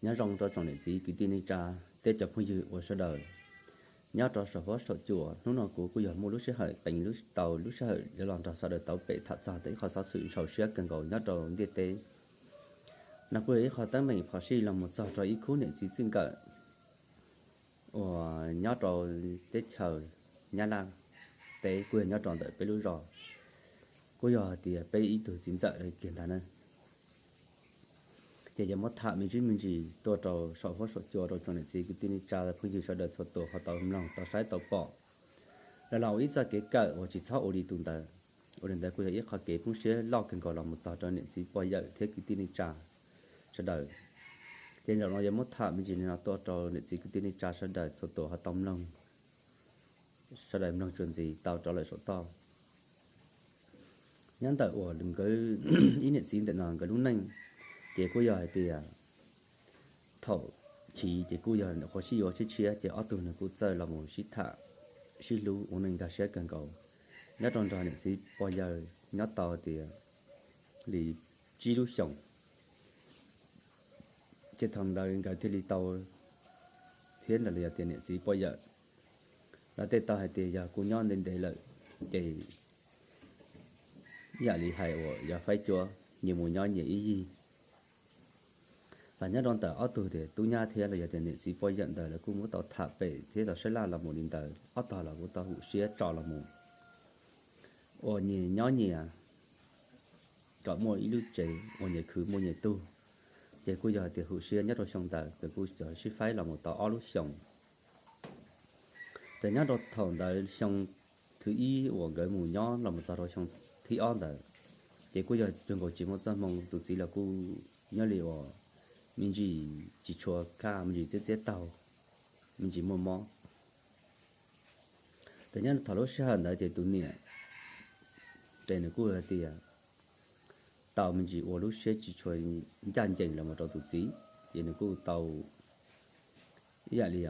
Nyob zoo rau tsoom niam txiv kwv tij neej tsa thiab cov phooj ywg uas sawv daws nyob rau saum huab saum cua. Hnub no kuv kuj yog muaj lub sij hawm teev tau lub sij hawm yuav los nrog sawv daws tau pem tham txog ntawm ib qho xov xwm ntxhov siab kawg nkaus nyob rau ntiaj teb. No kuj yog ib qho teeb meem phom sij los mus txog rau ib khub niam txiv txij nkawm uas nyob rau teb chaws Nyab Laj teb, kuj yog nyob rau ntawm peb lub zos, kuj yog hais tias peb ib tug txiv ntxawm kiag ntag na. Ces yuav muab tham me ntsis me ntsis tuaj rau saum huab saum cua rau tsoom niam txiv kwv tij neej tsa phooj ywg sawv daws txhua tus ho tau mloog tau saib tau pom, los ua ib txoj kev kawm uas tsis txhob ua li tus ntawd. Ua li ntawd kuj yog ib qho kev poob siab loj kawg nkaus los mus txog rau niam txiv pog yawm thiab kwv tij neej tsa sawv daws. Ces zaum no yuav muab tham me ntsis no tuaj rau niam txiv kwv tij neej tsa sawv daws txhua tus ho tau mloog, sawv daws mloog tsuas ntxiv tau rov lawm saum toj. Nyob ntawm uas nkawd ib niam txiv ntawm no nkawd lub neej, ces kuj yog hais tias thaum chiv ces kuj yog qhuav sib yuav sib tshiab, ces ob tug nws kuj txawj los mus sib tham sib hlub ua neej nkag siab kawg nkaus. Nyob rau nrog niam txiv pog yawg nyob tau tias li tsib lub xyoos, ces thaum ntawd nkawd thiaj li tau thiab ntawd los yog tias niam txiv pog yawm los tej tau hais tias yog kuv nyob ntev ntev lawm, ces yam li hais uas yog faib cuab, nyias mus nyob nyias ib yig. Los nyob rau ntawm ob tug tias tub nyab thiab los yog tias niam txiv pog yawm ntawd lawv kuj muab tau tham pem thiab tau sab laj los mus li ntawd, ob tog los kuj tau hum siab tso los mus uas nyias nyob nyias kom muaj ib lub tsev uas nyias khwv muaj nyias tug. Ces kuj yog hais tias hum siab nyob rau xyoo ntawd ces kuj sib faib los mus tau ob lub xyoos. Ces nyob rau thaum ntawd xyoo thib ib uas nkawd mus nyob los mus txog rau xyoo thib ob ntawd, ces kuj yog cuag nkaus tsis muaj txoj hmoo, tus txiv los kuj nyob li uas me ntsis tsis tshua kaj, me ntsis txiab txiab taug, me ntsis muaj mob. Ces nyob thaum lub sij hawm ntawd ces tus niam ces nws kuj hais tias tau me ntsis ua lub siab tsis tshua ncaj ncees los mus rau tus txiv, ces nws kuj tau ib yam li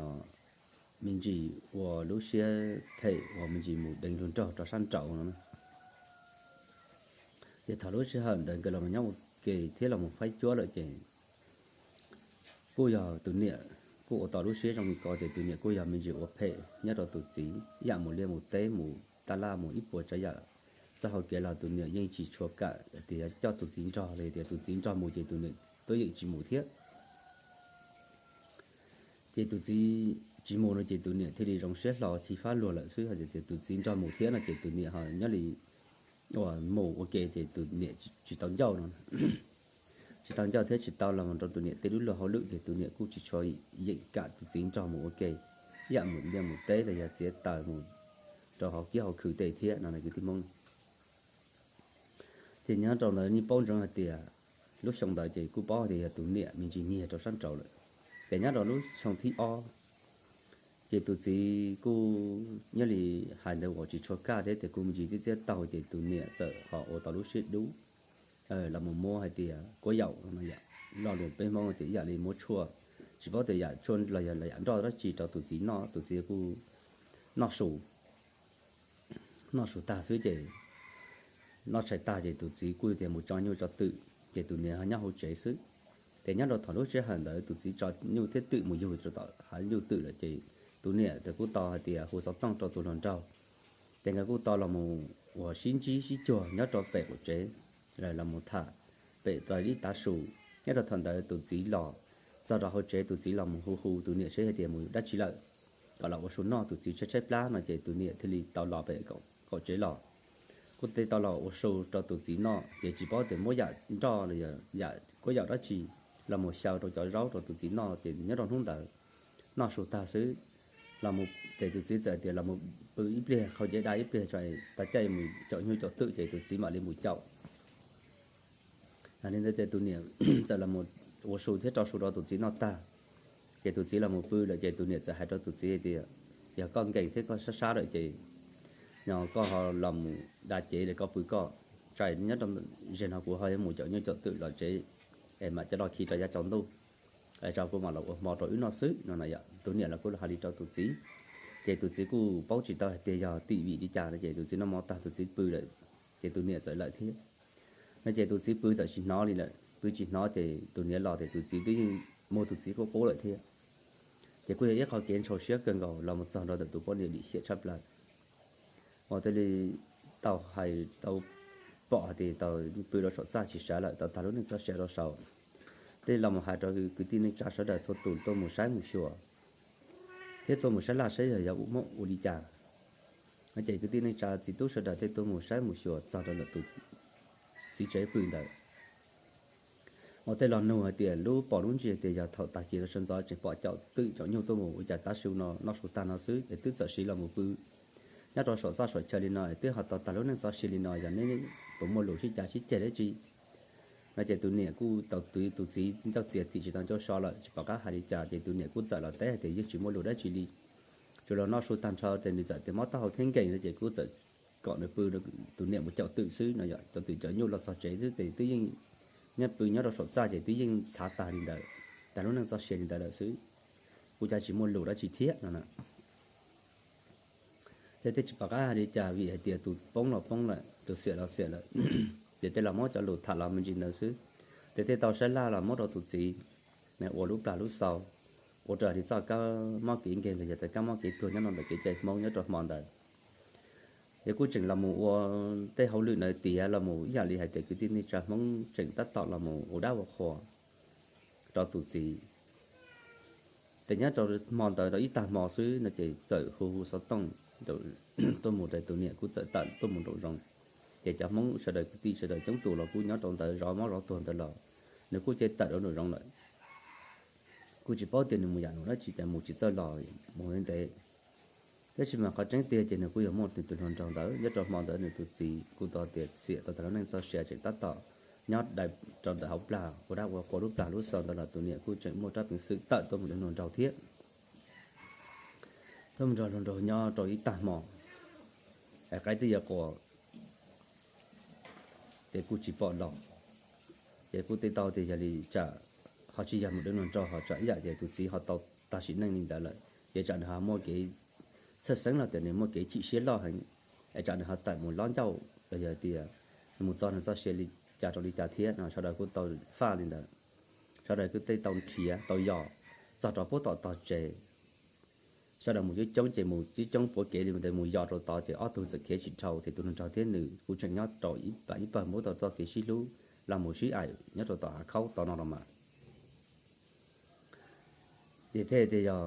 me ntsis ua lub siab phem uas me ntsis mus deev hluas nraug rau sab nraud no. Ces thaum lub sij hawm ntawd nkawd los nyob ua ke thiab los faib cuab lawm ces kuj yog tus niam kuj ua tau lub siab zoo li ko, ces tus niam kuj yog me ntsis ua phem nyob rau tus txiv, ib yam mus liaj mus teb mus taj laj mus ib puas tsav yam txoj hau kev los tus niam yeej tsis tshua kam tias yuav coj tus txiv nrog, los tias tus txiv nrog mus ces tus niam twb yeej tsis mus thiab. Ces tus txiv tsis mus no ces tus niam thiaj li zoo siab hlo chiv fab luag lawm xwb, hos tias tus txiv nrog mus thiab no ces tus niam ho nyob li uas mus ua ke ces tus niam tsis tau ncauj no, tsis tau ncauj thiab tsis tau los rau tus niam tej lub luag hauj lwm, ces tus niam kuj tsis tshua yeem kam tus txiv nrog mus ua ke, ib yam mus liaj mus teb los yog txiav taws mus rau hauv kiab hauv khw tej thiab no kwv tij Hmoob. Ces nyob rau ntawd yeej paub ntsoov hais tias lub xyoo ntawd ces kuj paub tias yog tus niam me ntsis nyiag rau sab nraud lawm. Ces nyob rau lub xyoo thib ob ces tus txiv kuj nyob li hais ntawd uas tsis tshua kaj thiab tias kuj me ntsis txiab txiab taug, ces tus niam txawm ho ua tau lub siab dub los mus muab hais tias kuab yaum, lo lus peb Hmoob tias ib yam li muab tshuaj, tsis paub tias yam tshuaj los yog yam nroj dab tsi rau tus txiv noj, tus txiv kuj noj su, noj su tag xwb ces noj tshais tag ces tus txiv kuj tias mus tso nyuj tso twm, ces tus niam ho nyob hauv tsev xwb. Ces nyob rau thaum lub sij hawm ntawd tus txiv tso nyuj thiab twm mus yug rau tom hav nyuj twm lawm ces tus niam kuj tau hais tias hu xov tooj rau tus hluas nraug, ces nkawd kuj tau los mus uas sib ntsib sib cuag nyob rau pem qaum tsev, los mus tham pem rau ib tav su. Nyob rau thaum ntawd tus txiv los txog rau hauv tsev, tus txiv los mus hu hu tus niam seb hais tias mus dab tsi lawm, kom los ua su noj. Tus txiv tshaib tshaib plab no ces tus niam thiaj li tau los pem qaum tsev los, kuj tau los ua su rau tus txiv noj, ces tsis paub tias muab yam nroj los yog yam kuab yaum dab tsi los mus xyaw rau cov zaub rau tus txiv noj. Ces nyob rau hnub ntawd noj su tag xwb, los mus ces tus txiv txawm tias los mus pw ib pliag, qhau cev da ib pliag tso, tag caij mus caum nyuj caum twm, ces tus txiv mam li mus caum. Yog li ntawd ces tus niam txawm los mus ua su thiab tso su rau tus txiv noj tag, ces tus txiv los mus pw lawm ces tus niam txawm hais rau tus txiv tias, yog koj nkees thiab koj sab sab lawm ces no koj ho los mus da cev lawm koj pw koj, tsaim nyob rau ze no kuv ho yuav mus caum nyuj caum twm los tsev es mam coj los khi rau yav tsaus ntuj, tso kuv mam los ua hmo rau wb noj xwb no. Tus niam los kuj hais li rau tus txiv, ces tus txiv kuj paub tsis tau hais tias yog tim vim li cas no ces tus txiv noj mov tag tus txiv pw lawm, ces tus niam txawm lawm thiab. No ces tus txiv pw txawm tsis hnov li lawm, pw tsis hnov ces tus niam los ces tus txiv twb yeej muaj tus txiv qub qub lawm thiab. Ces kuj yog ib qho kev ntshau siab kawg nkaus los mus txog rau ntawm tus poj niam lim hiam tshaj plaws uas thiaj li tau hais tau pom hais tias tau pw rau saum txaj tsis sawv lawm, tau tag lub neej txoj sia rau saud. Thiaj los mus hais rau kwv tij neej tsa sawv daws txhua tus tuaj mus saib mus xyuas thiab tuaj mus sab laj saib yog yog muaj ua li cas. Ces kwv tij neej tsa txiv tub sawv daws thiaj tuaj mus saib mus xyuas txog rau ntawm tus txiv tsev pw ntawd uas tej los nug hais tias lub pom lub ntsia tias yog thaum tag kis no sawv ntxov tseem pom caum twm caum nyuj tuaj mus ua cas tav su no noj su tag no xwb es twb txawm siv los mus pw nyob rau saum txaj saum chaw li no es twb ho tau tag lub neej txoj sia li no, yog neb puas muaj lus sib cav sib ceg dab tsi no. Ces tus niam kuj tau twv tus txiv ncauj txias tim tsis tau ncauj so lawm tsis pom qab hais li cas, ces tus niam kuj txawm los teb hais tias yeej tsis muaj lus dab tsi li, tsuas los noj su tag nrho ces nws txawm tias mob taub hau thiab nkees no ces kuj txawm kom nws pw, tus niam mus caum twm xwb no, yog caum twm caum nyuj los txog tsev xwb ces twb yeej nyob pw nyob rau saum txaj ces twb yeej txhav tag li ntawd, tag lub neej txoj sia li ntawd lawm xwb, kuj cas tsis muaj lus dab tsi thiab no. Ces thiaj tsis pom qab hais li cas vim hais tias tus poob los poob lawm, tus xiam los xiam lawm, ces tej los muab cov lus tham los me ntsis ntawd xwb. Ces thiaj tau sab laj los muab rau tus txiv ua lub plag lub xau, ua raws li txoj kab mob kev nkeeg los yog tias kab mob kev tuag nyob no ntawm kev cai Hmoob nyob rau hmo ntawd. Ces kuj tseem los mus ua tej hauj lwm ntawd tiav los mus ib yam li hais tias kwv tij neej tsa Hmoob tseem tab tom los mus ua dab ua qhua rau tus txiv. Ces nyob rau hmo ntawd rau ib tag hmo xwb no ces txawm hu hu xov tooj tuaj mus rau tus niam kuj txawm tawm tuaj mus nraum zoov. Ces cov Hmoob sawv daws kwv tij sawv daws coob tus los kuj nyob rau ntawd zov mob zov tuag ntawd los nws kuj cia tawm rau nraum zoov lawm. Kuj tsis paub tias nws mus yam num dab tsi ces mus tsis txawj los mus ntev. Tab sis mas qhov tseeb tiag ces nws kuj yog muaj nws tus hluas nraug ntawd nyob rau hmo ntawd nws tus txiv kuj tau tias xiam tau tag lub neej txoj sia tseem tab tom nyob dai rau ntawm hauv plag ua dab ua qhua lub plag lub xau ntawd los tus niam kuj tseem muaj rab peev xwm tawm tuaj mus nrog hluas nraug thiab. Tuaj mus nrog hluas nraug nyob rau ib tag hmo es qaib twb yuav qua ces kuj tsis pom los. Ces kuj tej tau tias yog li tsam ho tsis yog mus nrog hluas nraug ho tsam ib yam tias tus txiv ho tau tag sim neej li ntawd lawm ces tsam nws ho muaj kev txhawj xeeb los tias nws muaj kev chim siab loj heev es tsam nws ho tawm mus lob ncauj los yog tias nws mus txog nws txoj sia li cas rau li cas thiab no sawv daws kuj tau faj li ntawd. Sawv daws kuj tej tau nrhiav tau yos txog rau puag tom tog tsev. Sawv daws mus coob coob ces mus coob coob puav kev li mus yos rau tod ces ob tug txawm khiav tsis dhau ces tus hluas nraug thiab nws kuj tseem nyob rau ib pas ib pawg muab tau txoj kev sib hlub los mus sib aim nyob rau tom hav khaub tod no los mas. Ces thiaj tias yog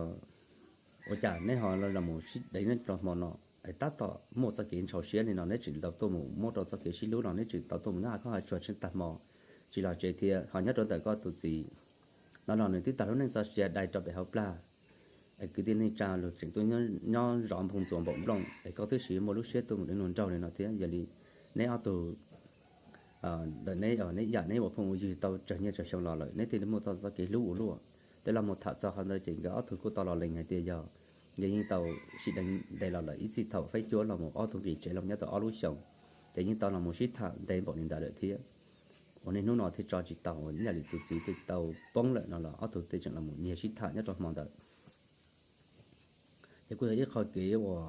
ua cas neb ho los mus sib deev nyob rau hmo no es tab tom muaj txoj kev ntshau siab li no neb tseem tau tuaj mus muab rau txoj kev sib hlub no neb tseem tau tuaj mus nyob hav khaub hav tsuag tsheej tag hmo tsis los tsev thiab ho nyob rau ntawm koj tus txiv no los nws twb tag lub neej txoj sia dai rau pem hauv plag es kwv tij neej tsa los tseem tuaj nyob zov npoo ntxuas npaum nplooj es koj twb siv muaj lub siab tuaj mus deev hluas nraug li no thiab. Yog li neb ob tug ntawm neb, neb yam neb ua phooj ua ywg tau tsawg niaj tsawg xyoo los lawm neb thiaj li muaj txoj kev hlub ua luaj. Tej los mus tham txog qhov ntawd ces nkawd ob tug kuj tau los lees hais tias yog nkawd yeej tau sib deev ntev los lawm ib txij thaum faib cuab los mus ob tug nqis tsev los nyob tau ob lub xyoos ces yeej tau los mus sib tham ntev npaum li ntawd lawm thiab. Ua niaj hnub no thiaj tso tsis tau ua ib yam li tus txiv thiaj tau poob lawm no los ob tug thiaj tseem los mus nyiag sib tham nyob rau hmo ntawd. Ces kuj yog ib qho kev uas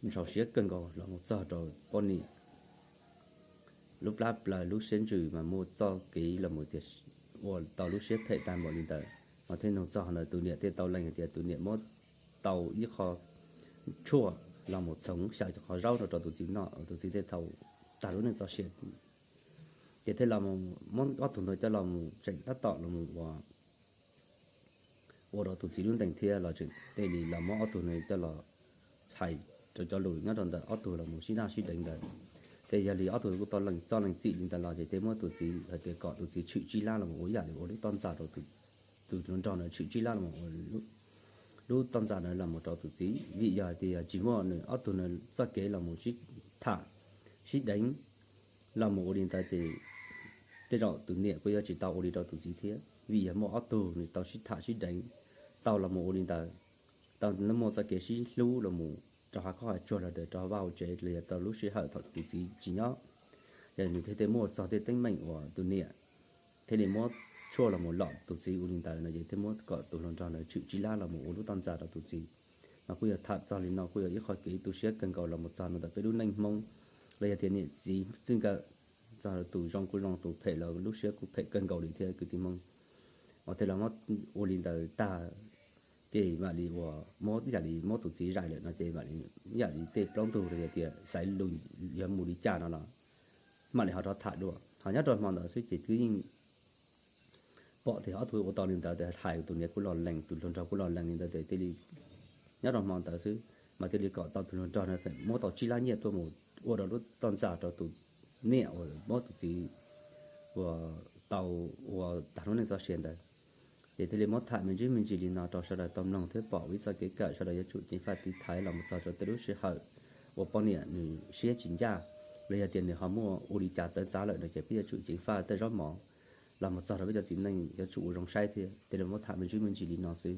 ntshau siab kawg nkaus los mus txog rau poj niam lub plab plaws lub siab ntsws mas muaj txoj kev los mus tias ua tau lub siab phem tag npaum li ntawd. Mas thiaj nug txog ntawd tus niam thiaj tau lees hais tias tus niam muab tau ib qho tshuaj los mus txhoov xyaw cov qhov zaub rau rau tus txiv noj, tus txiv thiaj tau tag lub neej txoj sia. Ces thiaj los muab ob tug ntawd coj los mus tseem tab tom los mus ua ua rau tus txiv lub ntees thiab los tseem tej li los muab ob tug ntawd coj los hais rau cov lus nyob rau ntawm ob tug los mus sib naj sib deev ntawd. Ces yog li ob tug kuj tau lees txoj lees txim li ntawd los ces thiaj muab tus txiv hais tias kom tus txiv tshwm tsib lab los mus ua ib yam li ua lub toj ntxas rau tus hluas nraug ntawd, tshwm tsib lab los ua lub toj ntxas ntawd los mus rau tus txiv vim yog hais tias tsis muaj nws ob tug ntawd txoj kev los mus sib tham sib deev los mus ua li ntawd ces tej zaum tus niam kuj yuav tsis tau ua li rau tus txiv thiab vim yog muaj ob tug nws tau sib tham sib deev, tau los mus ua li ntawd, tau muaj txoj kev sib hlub los mus rau hav khaub hav tsuag los rau hauv vaj hauv tsev los yog rau lub sij hawm thaum tus txiv tsis nyob. Ces nws thiaj muaj txog tej teeb meem uas tus niam thiaj li muab tshuaj los mus lom tus txiv ua li ntawd no ces thiaj muab kom tus hluas nraug ntawd tshwm tsib lab los mus ua lub toj ntxas rau tus txiv. Mas kuj yog tham txog li no kuj yog ib qho kev tu siab kawg nkaus los mus txog no ntawm peb lub neej Hmoob los yog tias niam txiv txij nkawm txog tus zoo kuj zoo, tus phem los lub siab kuj phem kawg nkaus li thiab kwv tij Hmoob. Uas thiaj los muab ua li ntawd tag, ces mam li uas muab yam li muab tus txiv zais lawm no ces mam li yam li tej plaub ntug los yog tias xaiv lus yuav mus li cas no los mam li ho rov tham dua. Ho nyob rau hmo ntawd xwb ces twb yeej pom tias ob tug ua tau li ntawd, hais tus niam kuj los lees, tus hluas nraug kuj los lees li ntawd ces thiaj li nyob rau hmo ntawd xwb mas thiaj li kom tau tus hluas nraug no muab tau tsib lab nyiaj tuaj mus ua rau lub toj ntxas rau tus niam uas muab tus txiv uas tau ua tag lub neej txoj sia ntawd. Ces thiaj li muab tham me ntsis me ntsis li no rau sawv daws tau mloog thiab pom ua ib txoj kev kawm sawv daws yuav tsum ceev faj tiv thaiv los mus txog rau tej lub sij hawm uas poj niam nws siab tsis ncaj los yog tias nws ho muaj ua li cas txawv txav lawm no ces peb yuav tsum ceev faj tej zaub mov los mus txog rau peb cov txiv neej yuav tsum ua zoo saib thiab. Thiaj li muab tham me ntsis me ntsis li no xwb.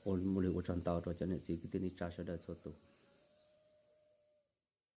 Ua mus li ua tsaug ntau rau cov niam txiv kwv tij neej tsa sawv daws txhua tus.